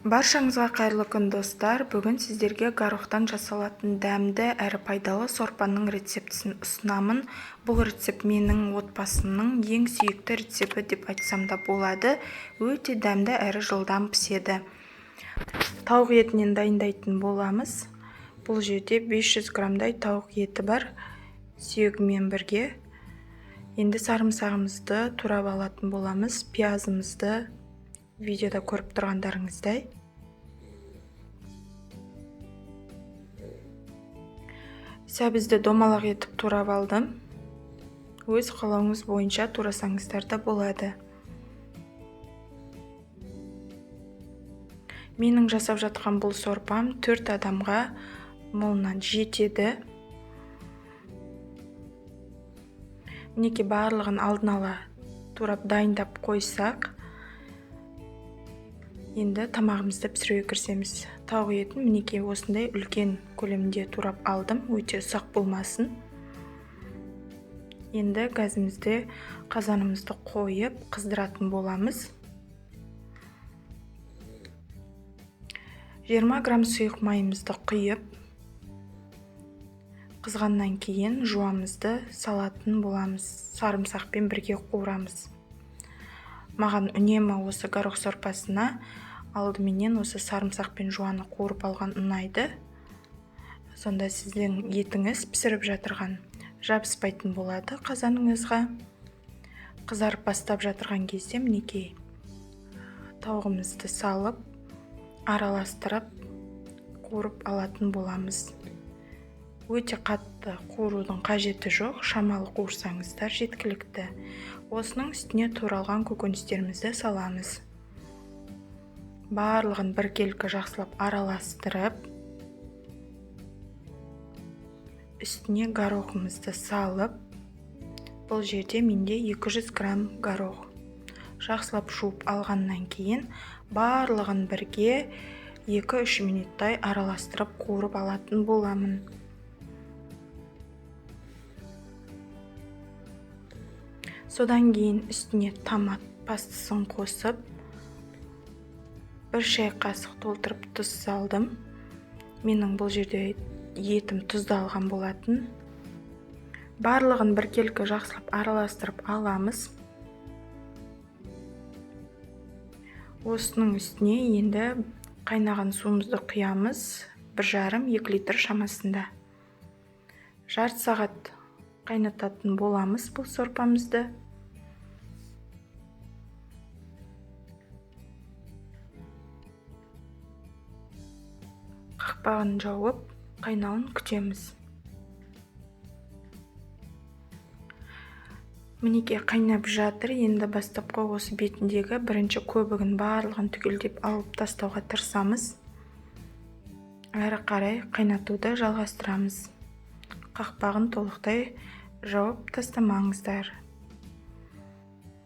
Баршаңызға қайырлы күн, достар! Бүгін сіздерге горохтан жасалатын дәмді әрі пайдалы сорпаның рецептісін ұсынамын. Бұл рецепт менің отбасымның ең сүйікті рецепті деп айтсам да болады. Өте дәмді әрі жылдам піседі. Тауық етінен дайындайтын боламыз. Бұл жерде 500 граммдай тауық еті бар, сүйегімен бірге. Енді сарымсағымызды турап алатын боламыз, пиязымызды видеода көріп тұрғандарыңыздай. Сәбізді домалақ етіп турап алдым. Өз қалауыңыз бойынша турасаңыздар да болады. Менің жасап жатқан бұл сорпам 4 адамға молынан жетеді. Мінекей, барлығын алдын ала турап дайындап қойсақ, енді тамағымызды пісіруге кірісеміз. Тауық етін мінекей осындай үлкен көлемде турап алдым, өте ұсақ болмасын. Енді газымызды, қазанымызды қойып қыздыратын боламыз. 20 грамм сұйық майымызды құйып, қызғаннан кейін жуамызды салатын боламыз. Сарымсақпен бірге қуырамыз. Маған үнемі осы горох сорпасына алдыменен осы сарымсақ пен жуаны қуырып алған ұнайды. Сонда сіздің етіңіз пісіріп жатырған жабыспайтын болады қазаныңызға. Қызарып бастап жатырған кезде мінекей тауығымызды салып, араластырып қуырып алатын боламыз. Өте қатты қуырудың қажеті жоқ, шамалы қуырсаңыздар жеткілікті. Осының үстіне туралған көкөністерімізді саламыз. Барлығын біркелкі жақсылап араластырып, үстіне горохымызды салып, бұл жерде менде 200 грамм горох. Жақсылап жуып алғаннан кейін барлығын бірге 2-3 минуттай араластырып қуырып алатын боламын. Содан кейін үстіне томат пастасын қосып, 1 шай қасық толтырып тұз салдым. Менің бұл жерде етім тұздалған болатын. Барлығын біркелкі жақсылап араластырып аламыз. Осының үстіне енді қайнаған суымызды құямыз, 1,5-2 литр шамасында. Жарты сағат қайнататын боламыз бұл сорпамызды. Қақпағын жауып, қайнауын күтеміз. Мінекей қайнап жатыр. Енді бастапқы осы бетіндегі бірінші көбігін барлығын түгелдеп алып тастауға тырысамыз. Әрі қарай қайнатуды жалғастырамыз. Қақпағын толықтай жауып тастамаңыздар.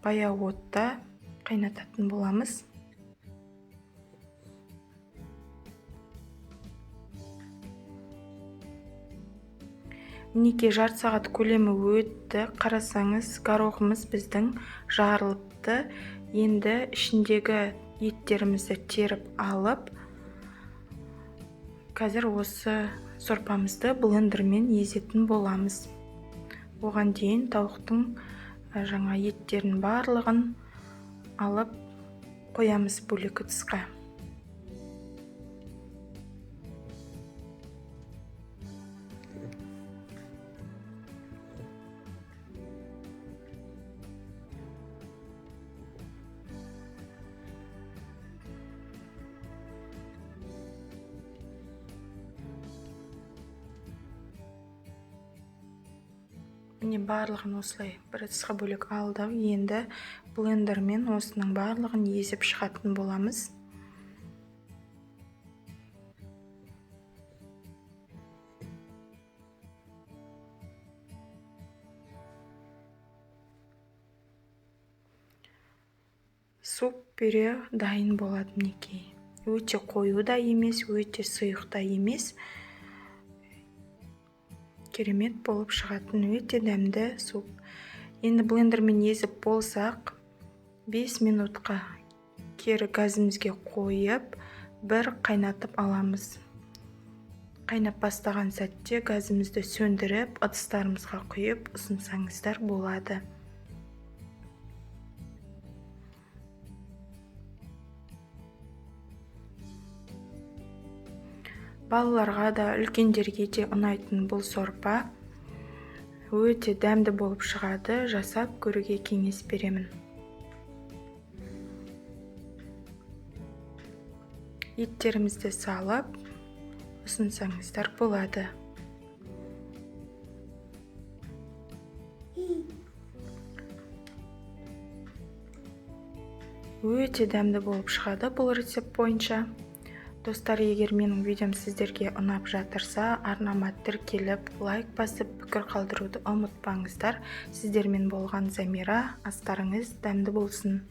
Баяу отта қайнататын боламыз. Мінекей жарты сағат көлемі өтті. Қарасаңыз, горохымыз біздің жарылыпты. Енді ішіндегі еттерімізді теріп алып, қазір осы сорпамызды блендермен езетін боламыз. Оған дейін тауықтың жаңа еттерін барлығын алып қоямыз бөлек ыдысқа. Міне барлығын осылай бір ыдысқа бөлек алдық. Енді блендермен осының барлығын езіп шығатын боламыз. Суп пюре дайын болады мінекей. Өте қою да емес, өте сұйық та емес. Керемет болып шығатын өте дәмді суп. Енді блендермен езіп болсақ, 5 минутқа кері газымызге қойып, Бір қайнатып аламыз. Қайнап бастаған сәтте газымызды сөндіріп, ыдыстарымызға құйып ұсынсаңыздар болады. Балаларға да, үлкендерге де ұнайтын бұл сорпа өте дәмді болып шығады, жасап көруге кеңес беремін. Еттерімізді салып ұсынсаңыздар болады. Өте дәмді болып шығады бұл рецепт бойынша. Достар, егер менің видеом сіздерге ұнап жатырса, арнама тіркеліп, лайк басып, пікір қалдыруды ұмытпаңыздар. Сіздермен болған Замира, астарыңыз дәмді болсын.